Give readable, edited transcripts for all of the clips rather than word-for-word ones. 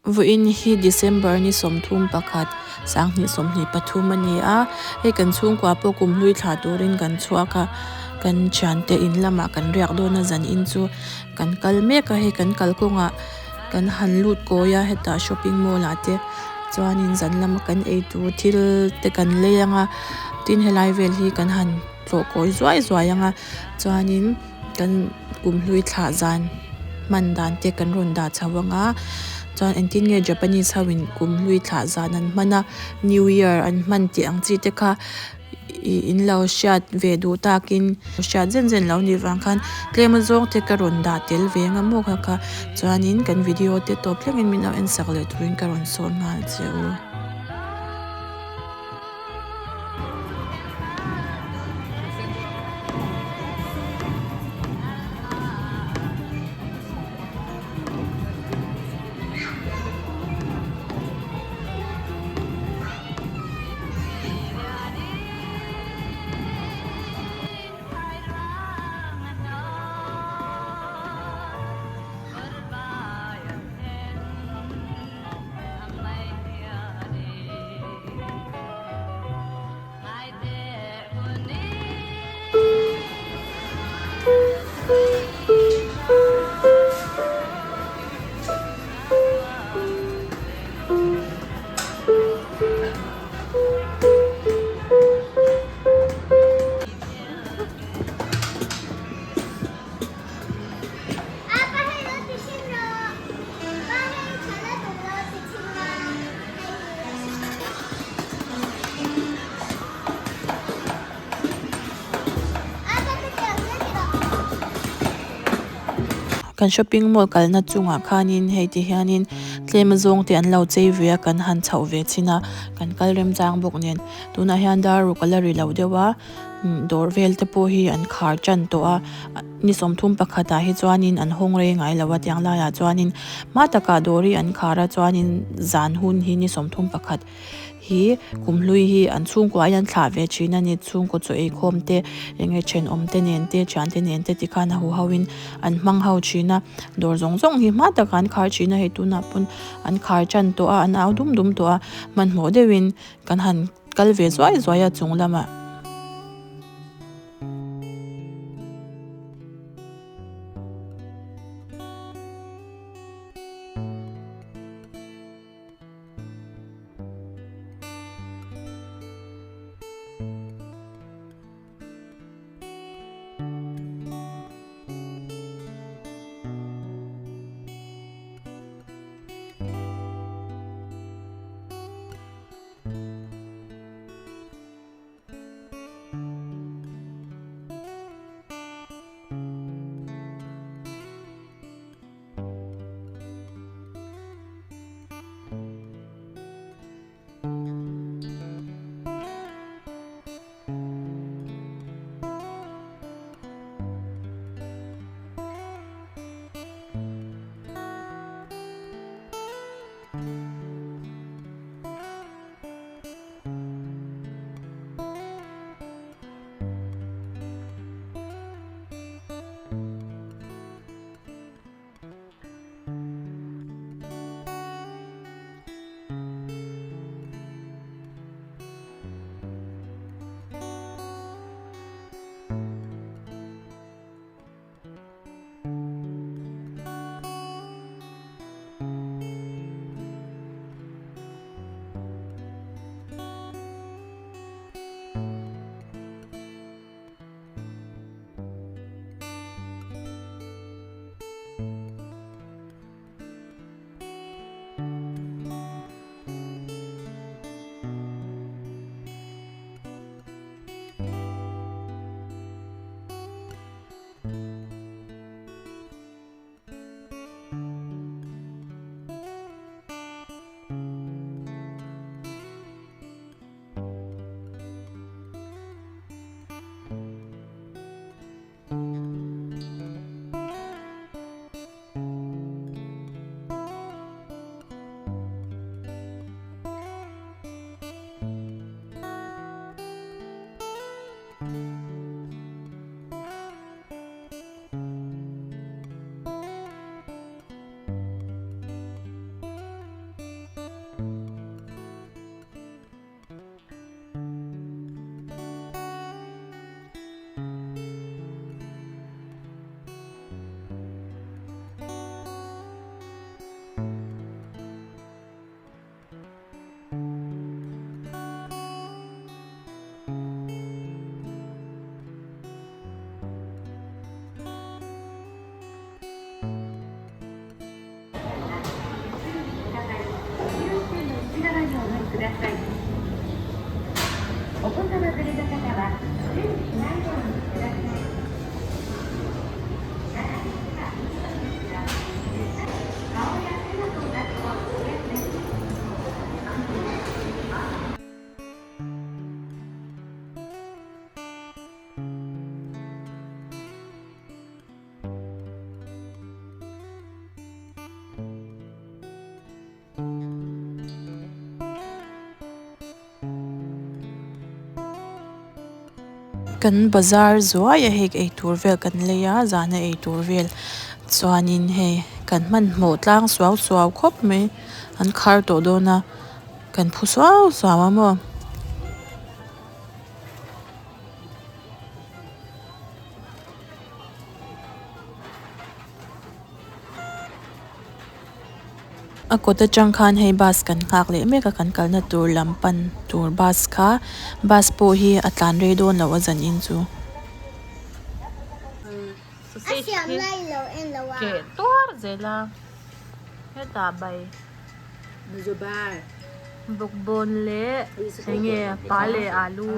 Vawiin hi December ni 31 2023 a ni a, hei kan chhungkua pawh kumhlui thlah turin kan chhuak a, kan thiante in lamah kan riak dawn a zan in chu kan kal mek a, hei kan kalkawngah kan han lut kawi a hetah shopping mall ah te chuanin zan lama kan ei tur thil te kan lei ang a, tin helai vel hi kan han tlawh kawi zuai zuai ang a chuanin kan kumhlui thlah zan hman dan te kan rawn dah chho ang a chuan engtin nge Japanese ho in kumhlui thlah zan an hman a new year an hman tih ang chi te kha ih in lo hriat ve duh takin hriat zen zen lo nih vang khan tlem a zawng te ka rawn dah tel ve ang a maw kha kha chuanin kan video te tawp thlengin min lo en sak leh turin ka rawn sawn nghal che u. Kan shopping mall kalna chungah khanin hei ti hianin tlem azawng te an lo chei ve a kan han chhoh ve chin a kan kal remchang bawk nen tunah hian dar ruk a la ri lo deuh a dawr vel te pawh hi an khar tan tawh a ni 31 ah hi chuanin an hawng rei ngai lo a tiang laiah chuanin hma takah dawr hi an khar a chuanin zan hun hi ni 31 hi kumhlui hi an chhungkua hian thlah ve thin a ni chhungkaw chaw ei khawm te eng nge thenawm te nen te thian te nen te tikhan a huho in an hmang ho thin a dawr zawng zawng hi hma takah an khar thin a hei tunah pawn an khar tan tawh a an au dum dum tawh a hmanhmawh deuhin kan han kal ve zuai zuai a chung lamah. Kan bazar zuai a hei eitur vel kan lei a zana eitur vel chuanin hei kan hmanhmawh tlang suau suau khawp mai an khar tawh dawn a kan phu suau suau a maw. A kawt atang khan hei bus kan nghak leh mek a kan kalna tur lam pan tur bus kha bus pawh hi a tlan rei dawn loh a zan in chu. A siam lai lo en lo a. Keh tuar zel a hetah bai bawkbawn leh enge pa leh alu.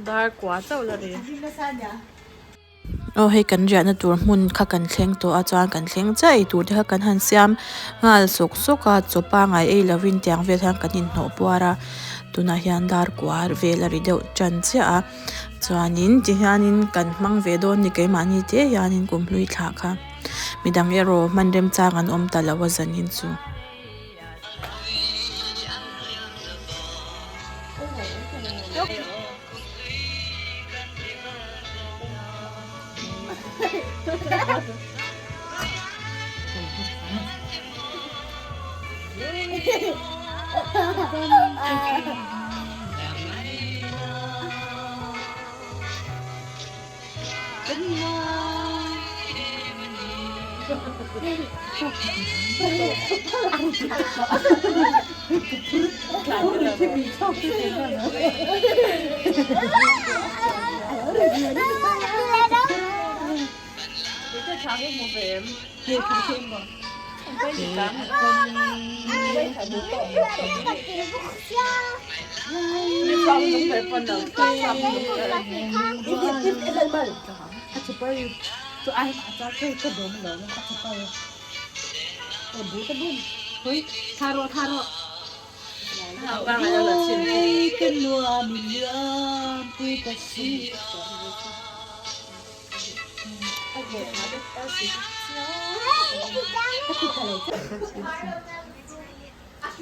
Dar kua chauh la ri. Aw hei kan riahna tur hmun kha kan thleng tawh a chuan kan thleng chiah ei tur te kha kan han siam nghal sawk sawk a chaw pangai ei lovin tiang vel hian kan inhnawh puar a tunah hian dar kua vel a ri deuh tan chiah a chuanin tihianin kan hmang ve dawn a ni keimahni te hianin kumhlui thlah kha. Midang erawh hman remchang an awm ta lo a zanin chu.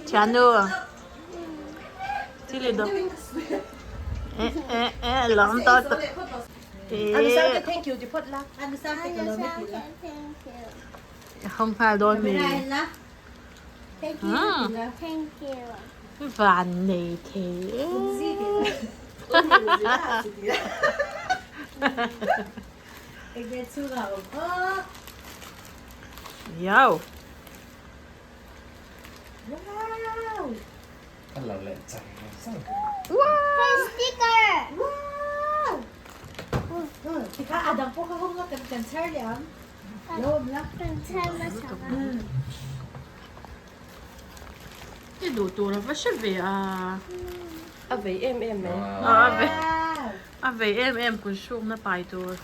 Thiannu thil i dawk eh eh eh lawm tawh tawh eh hawng nghal dawn mi van nei thei e Yow. I duh tur a va hre ve a. A vei em em mai. A vei em em kun hrukna pai tur.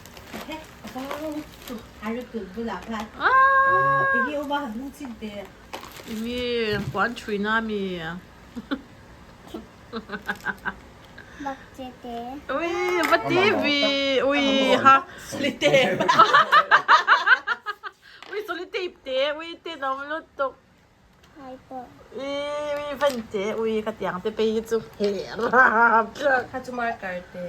Enge puan thuina ami? Ui va TV ui ha Solitape ui solitape te ui tenawm lutuk. Ui ui van te ui ka tiang te phei hi chu her Kha chu marker te.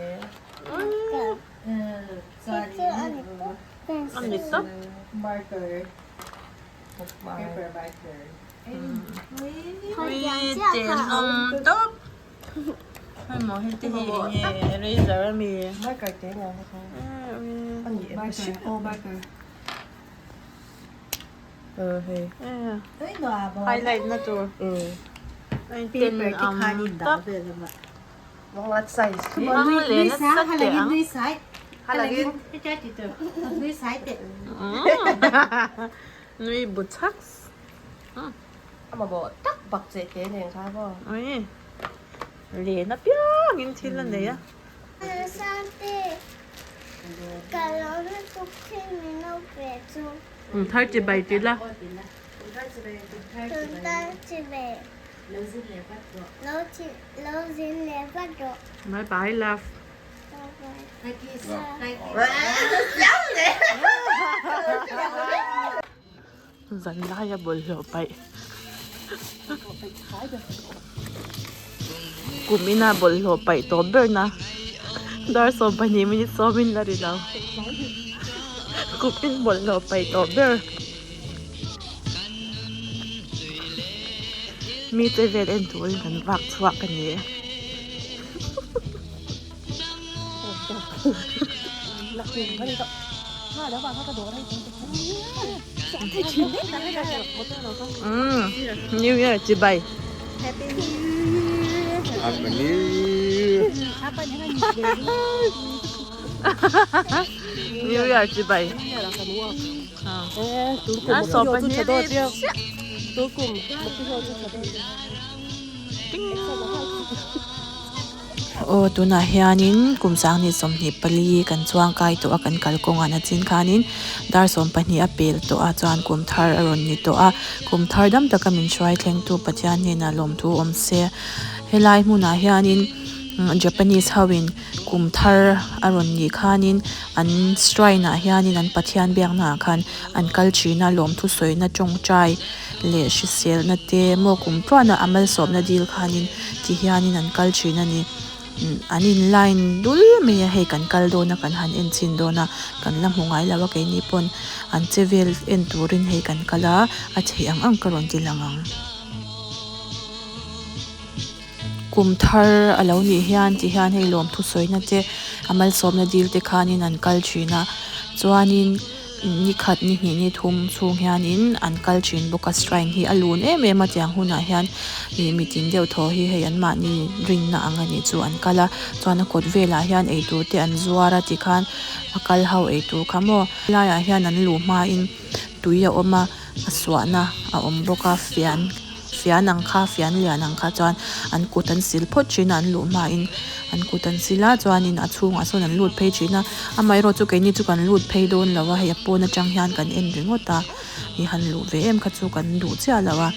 A ni tawp. Marker. Paper marker. Ui tenawm tawp. Hei maw heti hi enge eraser ami. Marker te nga kha. Ui. Oh marker. Highlight na tur ten ang tawp. Mang leh nasa teh ang. Halangin. Nui bu chhak. Ama bo tak bak che te nen kha bo. Ui. Len apiangin thil a nei a. Thar chi bai ti la. Bye bye love. Zan laia bawlhhlawh paih kum ina bawlhhlawh paih tawp ber na dar 12 minute sawmin la ri lo kum in bawlhhlawh paih tawp ber mite vel en turin kan vak chhuak a ni e. New Year chibai. Happy New Year. Happy New Year. New Year chibai. A so pahnih Aw tunah hianin kum sanghnih 24 kan chuang kai tawh a kan kal kawngah na chin khanin dar 12 a pel tawh a chuan kum thar a rawn ni tawh a kum thar dam taka min hruai thlengtu Pathian hnenah lawmthu awm se helai hmunah hianin Japanese ho in kum thar a rawn nih khanin an shrine ah hianin an Pathian biakna ah khan an kal thin a lawmthu sawina tawngtai leh hriselna te maw kum tluana a malsawmna dil khanin ti hianin an kal thin a ni an in line dul mai a hei kan kal dawn a kan han en chhin dawn a kan la hmu ngai lo a keini pawn an che vel en turin hei kan kal a a theih ang ang ka rawn ti lang ang. Kum thar a lo nih hian ti hian hei lawmthu sawina te a malsawmna dil te khanin an kal thin a chuanin ni khat ni hnih ni thum chhung hianin an kal thin bawk a shrine hi a lun em em a tiang hunah hian ih mitin deuh thaw hi hei an mahni rinna ang a nih chu an kal a chuan a kawt velah hian eitur te an zuar a tikhan a kal ho eitur kha maw helaiah hian an luh hmain tui a awm a a suahna a awm bawk a fian fian ang kha fian lian ang kha chuan an kut an sil phawt thin a an luh hmain an kut an sil a chuanin a chhungah sawn an lut phei thin a amaherawh chu keini chu kan lut phei dawn lo a hei a pawn atang hian kan en ringawt a ih han luh ve em kha chu kan duh chiah lo a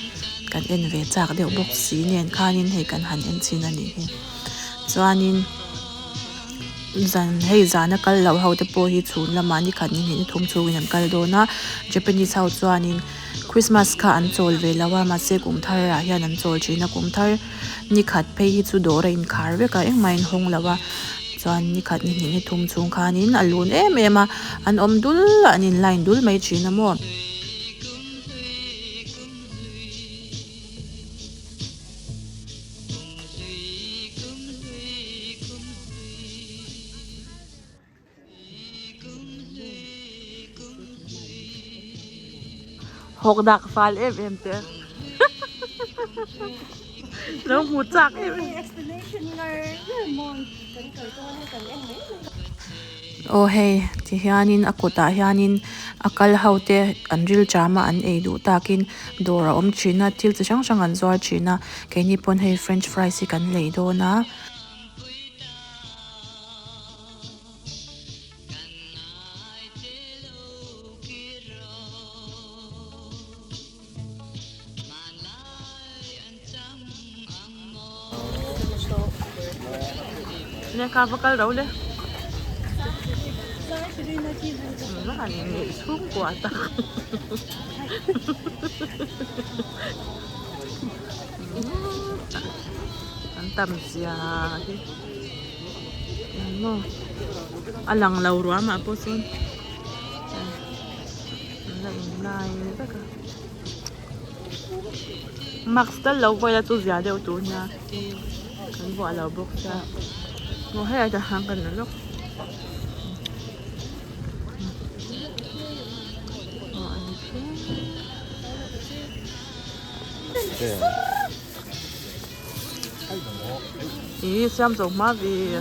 kan en ve chak deuh bawk si nen khanin hei kan han en chhin a nih hi chuanin zan hei zana kal loh ho te pawh hi chhun lamah ni khat ni hnih ni thum chhungin an kal dawn a Japanese ho chuanin Christmas kha an chawl ve lo a mahse kum thar ah hian an chawl thin a kum thar ni khat phei hi chu dawr a inkhar vek a engmah a inhawng lo a chuan ni khat ni hnih ni thum chhung khanin a lun em em a an awm dul a an in line dul mai thin a maw. Hawk dak fal em em te lo hmu chak em em. Aw hei ti hianin a kutah hianin a kal ho te an ril cham a an ei duh takin dawr a awm thin a thil chi hrang hrang an zuar thin a keini pawn hei french fries hi kan lei dawn a. Lehkha va kal ro le. Va han ngeih chhungkua tak. An tam zia hi. Maw a lang lo ruam ah pawh sawn an la in lai vek a mask tal lo vawi la chu zia deuh tur nia kan vuah lo bawk sia maw hei ah hian kan la lawk aw an Ih siam zo hma ve.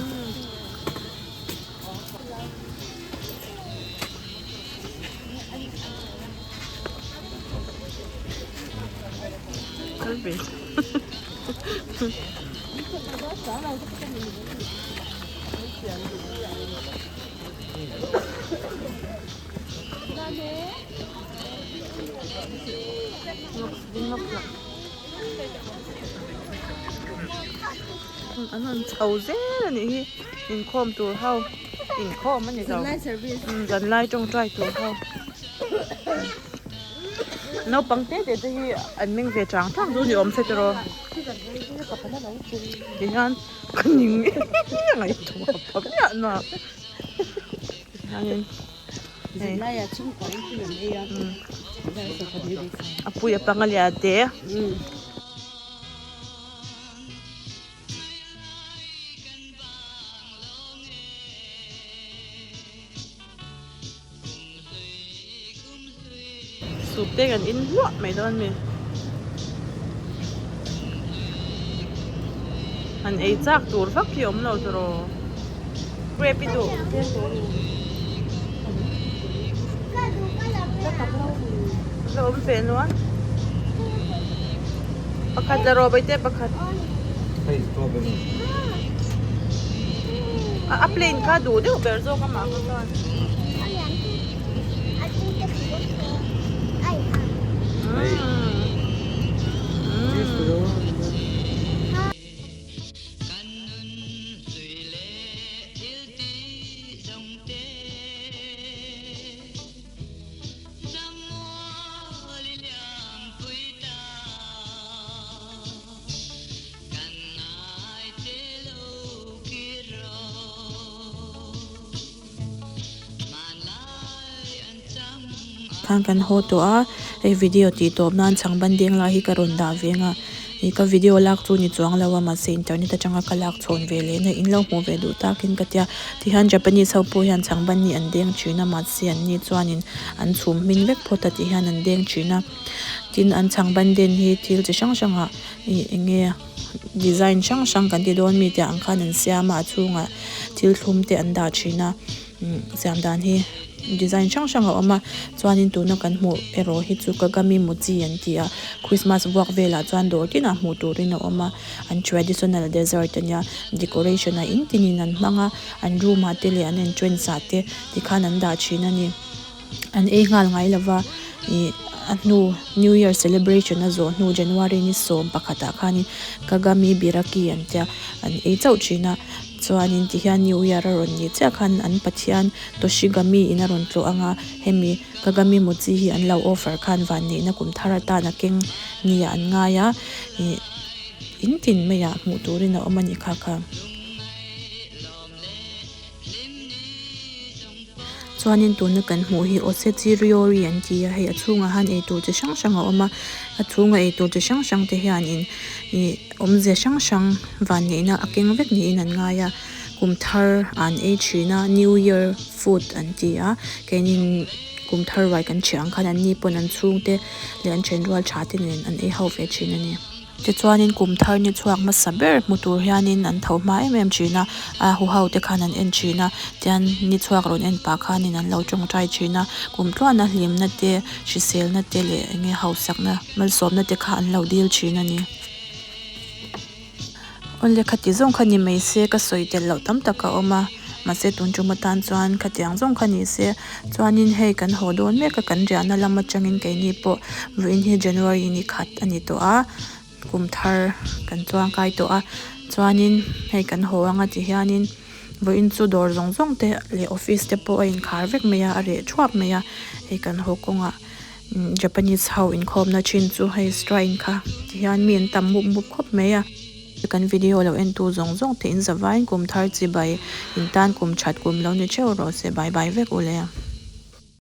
peih. An rawn chho zel a nih hi inkhawm tur ho inkhawm a ni lo zanlai tawngtai tur ho naupang te te te hi an meng ve chang chang chu ni awm se tiraw tihian ka ning a ngaihtuah pha miah na tihianin a pui a panga lian te. Soup te kan in hluah mai dawn a ni. Han ei chak tur vak hi a awm lo tawh. Grape i duh. La awm ve nual. Pakhat la rawh baite pakhat. Hei strawberry. A a plain kha duh deuh ber zawk amah kha chuan. Khan kan haw tawh a hei video tih tawp nan chhang ban deng lai hi ka rawn dah veng a ih ka video lak chu ni chuang lo a mahse internet atanga ka lak chhawn ve leh na in lo hmuh ve duh takin ka tia tihian Japanese ho pawh hian chhang ban hi an deng thin a mahse an ni chuanin an chhum hmin vek phawt a tih hian an deng thin a tin an chhang ban den hi thil chi hrang hrangah ih eng nge design hrang hrang kan ti dawn mi tih ang khan an siam a a chhungah thil thlum te an dah thin a umm siam dan hi design hrang hrang a awm a chuanin tuna kan hmuh erawh hi chu kagami mochi an ti a christmas vuak velah chuan dawr tinah hmuh turin a awm a an traditional dessert ania decoration ah in tinin an hmang a an room ah te leh an entrance ah te tikhan an dah thin a ni an ei nghal ngai lova ih a hnu new year celebration a zawh hnu january ni sawm pakhatah khanin kagami biraki an tia an ei chauh thin a chuanin tihian new year a rawn nih chiah khan an pathian toshigami in a rawn tlawh ang a hemi kagami mochi hi an lo offer khan vanneihna kum thar atan a keng nia an ngai a ih in tin maiah hmuh turin a awm a ni kha kha. Chuanin tuna kan hmuh hi Osechi Ryori an ti a hei a chhungah hian eitur chi hrang hrang a awm a a chhunga eitur chi hrang hrang te hianin ih awmze hrang hrang vanneihna a keng vek niin an ngai a kum thar an ei thin a new year food an ti a keinin kum thar ruai kan thiah ang khan an ni pawn an chhungte leh an thenrual tha te nen an ei ho ve thin a ni. Tichuanin kum thar ni chhuak hmasa ber hmu tur hianin an tho hma em em thin a, a huho te khan an en thin a, tian ni chhuak rawn en pah khanin an lo tawngtai thin a, kum tluana hlimna te, hriselna te leh eng nge hausakna malsawmna te kha an lo dil thin a ni. Awle khati zawng kha ni mai se ka sawi tel loh tam tak a awm a, mahse tun tum atan chuan khatiang zawng kha ni se chuanin hei kan haw dawn mek a kan riahna lam atangin keini pawh vawiin hi January ni khat a ni tawh a kum thar kan chuang kai tawh a chuanin hei kan haw anga ti hianin vawiin chu dawr zawng zawng te leh office te pawh a inkhar vek mai a a reh thuap mai a hei kan haw kawngah Japanese ho inkhawmna thin chu hei shrine kha ti hian mi an tam mup mup khawp mai a. Kan video lo en tu zawng zawng te in zavaiin kum thar chibai in tan kum that kum lo ni theuh rawh se bye bye vek u le.